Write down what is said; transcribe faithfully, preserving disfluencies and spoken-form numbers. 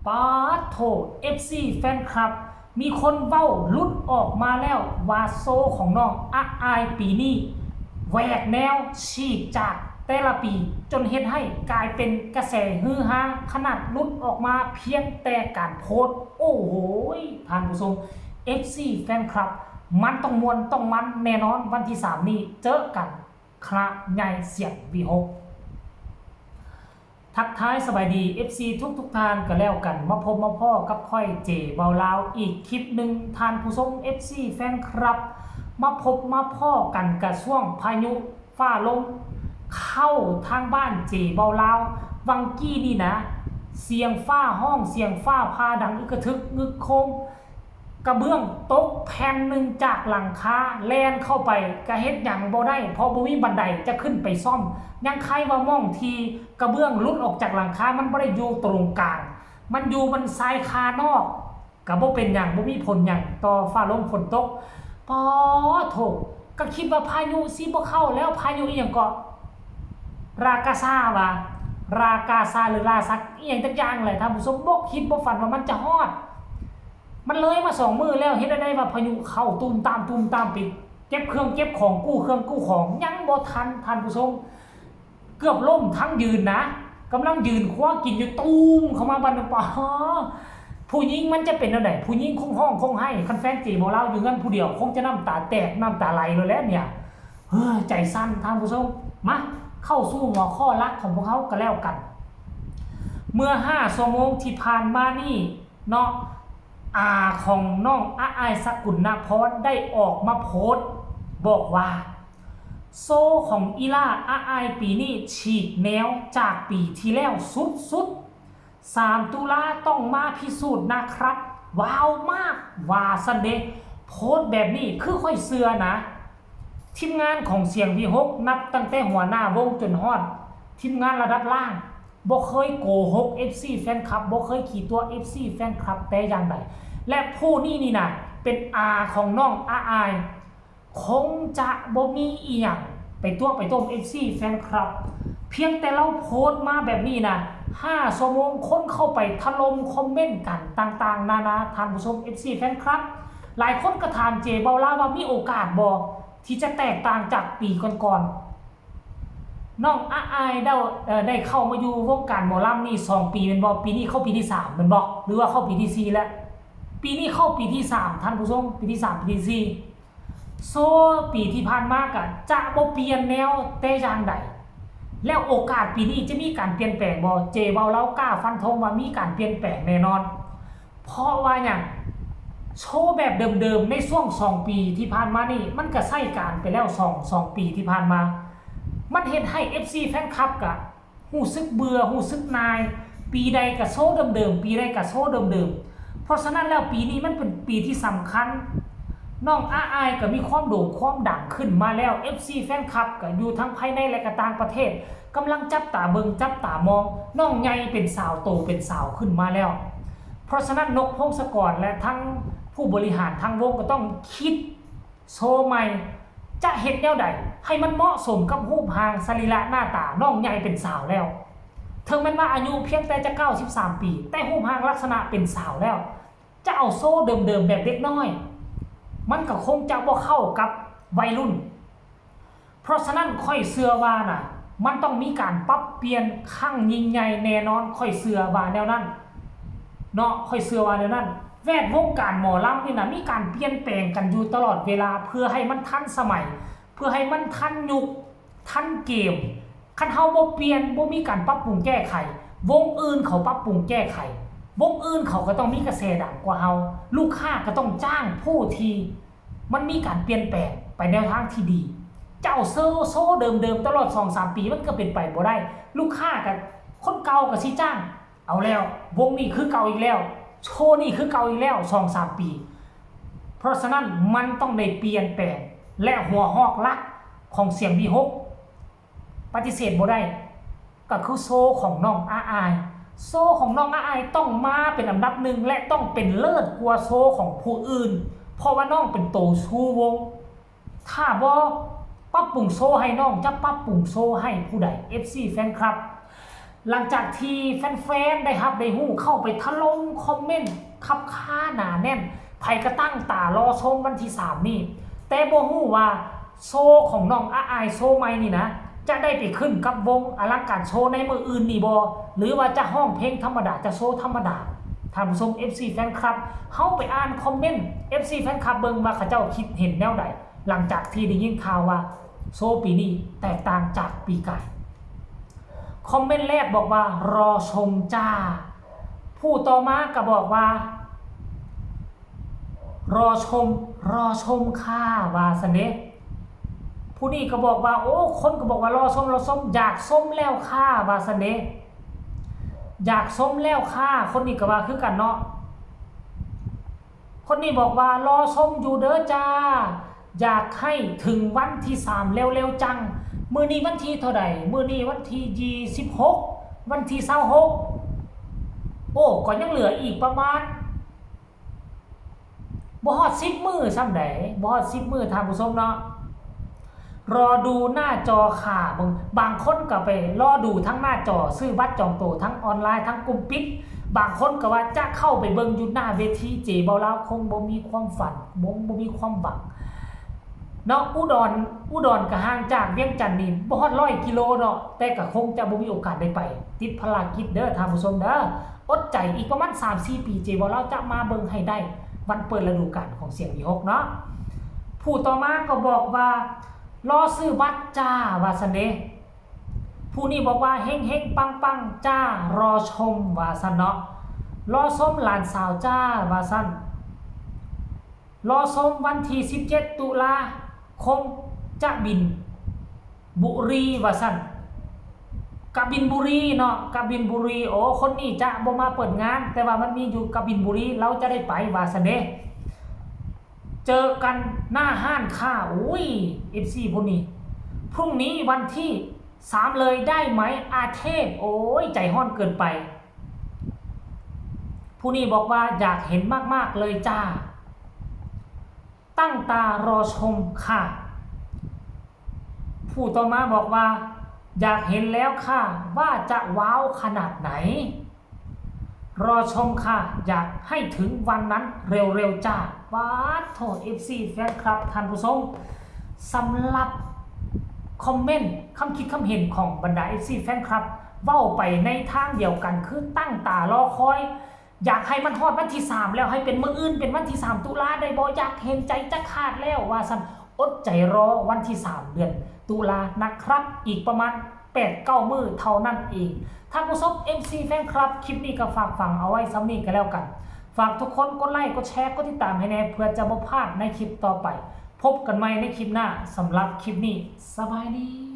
ปาดโถ เอฟซี แฟนคลับ มีคนเว้าหลุดออกมาแล้วว่าโชว์ของน้องอะอายปีนี้แหวกแนวฉีกจากแต่ละปี จนเฮ็ดให้กลายเป็นกระแสฮือฮา ขนาดหลุดออกมาเพียงแต่การโพสต์ โอ้โหย ท่านผู้ชม เอฟซี แฟนคลับ มันต้องม่วนต้องมันแน่นอน วันที่สามนี้เจอกัน คณะใหญ่เสียงวีหก ทักทายสบายดี เอฟซี ทุกทุกๆท่านก็แล้วกัน มาพบมาพ้อกับข้อยเจเบาลาวอีกคลิปหนึ่ง ท่านผู้ชม เอฟซี แฟนคลับ มาพบมาพ้อกันกะช่วงพายุฟ้าลมเข้าทางบ้านเจเบาลาว วังกี้นี่นะ เสียงฟ้าฮ้อง เสียงฟ้าผ่าดังอึกกระทึกงึกโครม กระเบื้องตกแผ่นหนึ่งจากหลังคา แล่นเข้าไป กะเฮ็ดหยังบ่ได้ เพราะบ่มีบันไดจะขึ้นไปซ่อม ยังไคว่าหม่องที่กระเบื้องหลุดออกจากหลังคา มันบ่ได้อยู่ตรงกลาง มันอยู่มันชายคานอก กะบ่เป็นหยัง บ่มีผลหยังต่อฟ้าลมฝนตก ปอโถ กะคิดว่าพายุสิบ่เข้าแล้ว พายุอีหยังเกาะ รากาซาว่า รากาซาหรือราซักอีหยังจักอย่างแหละ ท่านผู้ชม บ่คิดบ่ฝันว่ามันจะฮอด มันเลยมาสองมื้อแล้ว เฮ็ดได้ว่าพายุเข้าตูมตามตูมตามไป เก็บเครื่องเก็บของ กู้เครื่องกู้ของ ยังบ่ทัน ท่านผู้ชม เกือบล้มทั้งยืนนะ กำลังยืนคว้ากินอยู่ ตูมเข้ามาบัดนึง ปะ ผู้หญิงมันจะเป็นแนวใด ผู้หญิงคงฮ้องคงไห้ คันแฟนเจเบาลาวอยู่เฮือนผู้เดียว คงจะน้ำตาแตกน้ำตาไหลเลยแหละเนี่ย เฮ้ย ใจสั่น ท่านผู้ชม มา เข้าสู่หัวข้อหลักของพวกเขาก็แล้วกัน เมื่อห้าชั่วโมงที่ผ่านมานี่เนาะ อาของน้องอะอาย สกุลนพร ได้ออกมาโพสต์ บอกว่า โชว์ของอีหล่าอะอายปีนี้ฉีกแนวจากปีที่แล้วสุดๆ สามตุลาต้องมาพิสูจน์นะครับ ว้าวมาก ว่าซั่นเด้ โพสต์แบบนี้คือข้อยเชื่อนะ ทีมงานของเสียงวีหก นับตั้งแต่หัวหน้าวงจนฮอดทีมงานระดับล่าง บ่เคยโกหก เอฟซี แฟนคลับ บ่เคยขี้ตั๋ว เอฟซี แฟนคลับแต่อย่างใด และผู้นี้นี่นะ เป็นอาของน้องอะอาย คงจะบ่มีอีหยังไปตั๋วไปต้ม เอฟซี แฟนคลับ เพียงแต่ลาวโพสต์มาแบบนี้นะ ห้าชั่วโมง คนเข้าไปถล่มคอมเมนต์กันต่างๆ นานา ท่านผู้ชม เอฟซี แฟนคลับ หลายคนก็ถามเจเบาลาวว่ามีโอกาสบ่ที่จะแตกต่างจากปีก่อนๆ น้องอะอายได้ เอ่อ ได้เข้ามาอยู่วงการหมอลำนี่สองปีแม่นบ่ ปีนี้เข้าปีที่สามแม่นบ่ หรือว่าเข้าปีที่สี่แล้ว ปีนี้เข้าปีที่สาม ท่านผู้ชม ปีที่สาม ปีที่สี่ โชว์ปีที่ผ่านมาก็จะบ่เปลี่ยนแนวแต่อย่างใด แล้วโอกาสปีนี้จะมีการเปลี่ยนแปลงบ่ เจเบาลาวกล้าฟันธงว่ามีการเปลี่ยนแปลงแน่นอน เพราะว่าหยัง โชว์แบบเดิมๆ ในช่วงสองปีที่ผ่านมานี่ มันก็ใช้การไปแล้วสอง สองปีที่ผ่านมา มันเฮ็ดให้ เอฟซี แฟนคลับก็รู้สึกเบื่อ รู้สึกหน่าย ปีใดก็โชว์เดิมๆ ปีใดก็โชว์เดิมๆ เพราะฉะนั้นแล้วปีนี้มันเป็นปีที่สำคัญ น้องอะอายก็มีความโด่งความดังขึ้นมาแล้ว เอฟซี แฟนคลับก็อยู่ทั้งภายในและก็ต่างประเทศ กำลังจับตาเบิ่งจับตามอง น้องใหญ่เป็นสาวโตเป็นสาวขึ้นมาแล้ว เพราะฉะนั้นนกพงศกรและทั้งผู้บริหารทางวงก็ต้องคิดโชว์ใหม่ จะเฮ็ดแนวใดให้มันเหมาะสมกับรูปร่างสรีระหน้าตา น้องใหญ่เป็นสาวแล้ว ถึงแม้ว่าอายุเพียงแต่จะเก้าสิบสามปี แต่รูปร่างลักษณะเป็นสาวแล้ว จะเอาโชว์เดิมๆ แบบเด็กน้อย มันก็คงจะบ่เข้ากับวัยรุ่น เพราะฉะนั้นข้อยเชื่อว่านะ มันต้องมีการปรับเปลี่ยนครั้งยิ่งใหญ่แน่นอน ข้อยเชื่อว่าแนวนั้นเนาะ ข้อยเชื่อว่าแนวนั้น แวดวงการหมอลำนี่นะ มีการเปลี่ยนแปลงกันอยู่ตลอดเวลา เพื่อให้มันทันสมัย เพื่อให้มันทันยุค ทันเกม คันเฮาบ่เปลี่ยน บ่มีการปรับปรุงแก้ไข วงอื่นเขาปรับปรุงแก้ไข วงอื่นเขาก็ต้องมีกระแสดังกว่าเฮา ลูกค้าก็ต้องจ้างผู้ที่มันมีการเปลี่ยนแปลงไปแนวทางที่ดี เจ้าโชว์ โชว์เดิมๆ ตลอดสองสามปี มันก็เป็นไปบ่ได้ ลูกค้าก็ คนเก่าก็สิจ้าง เอาแล้ว วงนี้คือเก่าอีกแล้ว โชว์นี้คือเก่าอีกแล้ว สองสามปี เพราะฉะนั้นมันต้องได้เปลี่ยนแปลง และหัวหอกหลักของเสียงวีหก ปฏิเสธบ่ได้ ก็คือโชว์ของน้องอะอาย โชว์ของน้องอะอายต้องมาเป็นอันดับหนึ่ง และต้องเป็นเลิศกว่าโชว์ของผู้อื่น เพราะว่าน้องเป็นโตชูวง ถ้าบ่ปรับปรุงโชว์ให้น้อง จะปรับปรุงโชว์ให้ผู้ใด เอฟซี แฟนคลับ หลังจากที่แฟนๆได้รับได้ฮู้ เข้าไปถล่มคอมเมนต์คับคาหนาแน่น ไผก็ตั้งตารอชมวันที่สามนี้ แต่บ่ฮู้ว่าโชว์ของน้องอาอายโชว์ใหม่นี่นะ จะได้ไปขึ้นกับวงอลังการโชว์ในมื้ออื่นนี่บ่ หรือว่าจะฮ้องเพลงธรรมดา จะโชว์ธรรมดา ท่านผู้ชม เอฟซี แฟนคลับ เฮาไปอ่านคอมเมนต์ เอฟซี แฟนคลับเบิ่งว่าเขาเจ้าคิดเห็นแนวใด หลังจากที่ได้ยินข่าวว่าโชว์ปีนี้แตกต่างจากปีกาย คอมเมนต์แรกบอกว่ารอชมจ้า ผู้ต่อมาก็บอกว่า รอชม รอชมค่ะ ว่าซั้นเด้ ผู้นี้ก็บอกว่า โอ้ คนก็บอกว่ารอชม รอชม อยากชมแล้วค่ะ ว่าซั้นเด้ อยากชมแล้วค่ะ คนนี้ก็ว่าคือกันเนาะ คนนี้บอกว่ารอชมอยู่เด้อจ้า อยากให้ถึงวันที่สามเร็วๆจัง มื้อนี้วันที่เท่าใด มื้อนี้วันที่ยี่สิบหก วันที่ซาวหก โอ้ ก็ยังเหลืออีกประมาณ บ่ฮอดสิบมื้อซ้ำใด บ่ฮอดสิบมื้อท่านผู้ชมเนาะ รอดูหน้าจอค่ะ บาง บางคนก็ไปรอดูทั้งหน้าจอ ซื้อบัตรจองตั๋วทั้งออนไลน์ทั้งกลุ่มปิด บางคนก็ว่าจะเข้าไปเบิ่งอยู่หน้าเวที เจเบาลาว คงบ่มีความฝัน บ่ บ่มีความหวัง เนาะ อุดร อุดรก็ห่างจากเวียงจันทน์นี่บ่ฮอดร้อยกิโลเนาะ แต่ก็คงจะบ่มีโอกาสได้ไป ติดภารกิจเด้อท่านผู้ชมเด้อ อดใจอีกประมาณสามสี่ปี เจเบาลาวจะมาเบิ่งให้ได้ วันเปิดฤดูกาลของเสียงวีหกเนาะ ผู้ต่อมาก็บอกว่า รอซื้อบัตรจ้า ว่าซั้นเด้ ผู้นี้บอกว่าเฮงๆปังๆจ้า รอชม ว่าซั้นเนาะ รอชมหลานสาวจ้า ว่าซั้น รอชมวันที่สิบเจ็ดตุลาคม จะบินบุรี ว่าซั้น กบินบุรีเนาะ กบินบุรี โอ้ คนนี้จะบ่มาเปิดงาน แต่ว่ามันมีอยู่กบินบุรี เราจะได้ไป ว่าซั้นเด้ เจอกันหน้าห้านค่ะ อุ้ย เอฟซี ผู้นี้ พรุ่งนี้วันที่สามเลยได้ไหม อาเทพ โอ้ย ใจฮ้อนเกินไป ผู้นี้บอกว่าอยากเห็นมากๆเลยจ้า ตั้งตารอชมค่ะ ผู้ต่อมาบอกว่า อยากเห็นแล้วค่ะ ว่าจะว้าวขนาดไหน รอชมค่ะ อยากให้ถึงวันนั้นเร็วๆจ้า ป๊าดโถ เอฟซี แฟนคลับ ท่านผู้ชม สำหรับคอมเมนต์ คำคิดคำเห็นของบรรดา เอฟซี แฟนคลับ เว้าไปในทางเดียวกัน คือตั้งตารอคอย อยากให้มันฮอดวันที่สามแล้ว ให้เป็นมื้ออื่น เป็นวันที่สามตุลาได้บ่ อยากเห็นใจจะขาดแล้ว ว่าซั้น อดใจรอวันที่สามเดือนตุลานะครับ อีกประมาณแปดเก้ามื้อเท่านั้นเอง ท่านผู้ชม เอฟซี แฟนคลับ คลิปนี้ก็ฝากฝังเอาไว้ส่ำนี้ก็แล้วกัน ฝากทุกคนกดไลค์ กดแชร์ กดติดตามให้แน่ เพื่อจะบ่พลาดในคลิปต่อไป พบกันใหม่ในคลิปหน้า สำหรับคลิปนี้ สบายดี